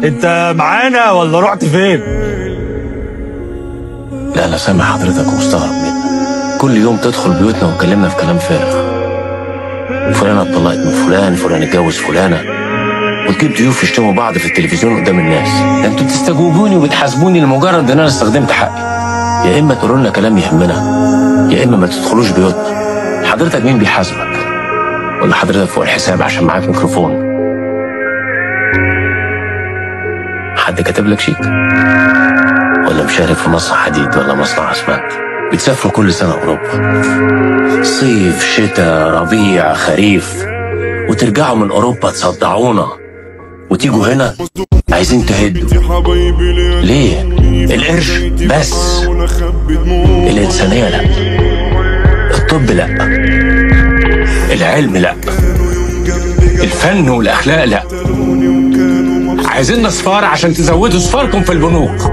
انت معانا ولا رحت فين؟ لا انا سامع حضرتك ومستغرب منك. كل يوم تدخل بيوتنا وتكلمنا في كلام فارغ. فلانة اتطلقت من فلان، فلان اتجوز فلانة، وتجيب ضيوف يشتموا بعض في التلفزيون قدام الناس. ده انتوا بتستجوبوني وبتحاسبوني لمجرد ان انا استخدمت حقي. يا اما تقولوا لنا كلام يهمنا، يا اما ما تدخلوش بيوتنا. حضرتك مين بيحاسبك؟ ولا حضرتك فوق الحساب عشان معاك ميكروفون؟ حد كاتب لك شيك؟ ولا مشارك في مصنع حديد ولا مصنع اسمنت؟ بتسافروا كل سنة أوروبا، صيف شتاء ربيع خريف، وترجعوا من أوروبا تصدعونا وتيجوا هنا عايزين تهدوا. ليه؟ القرش بس، الإنسانية لا، الطب لا، العلم لا، الفن والأخلاق لا. عايزيننا صفار عشان تزودوا صفاركم في البنوك.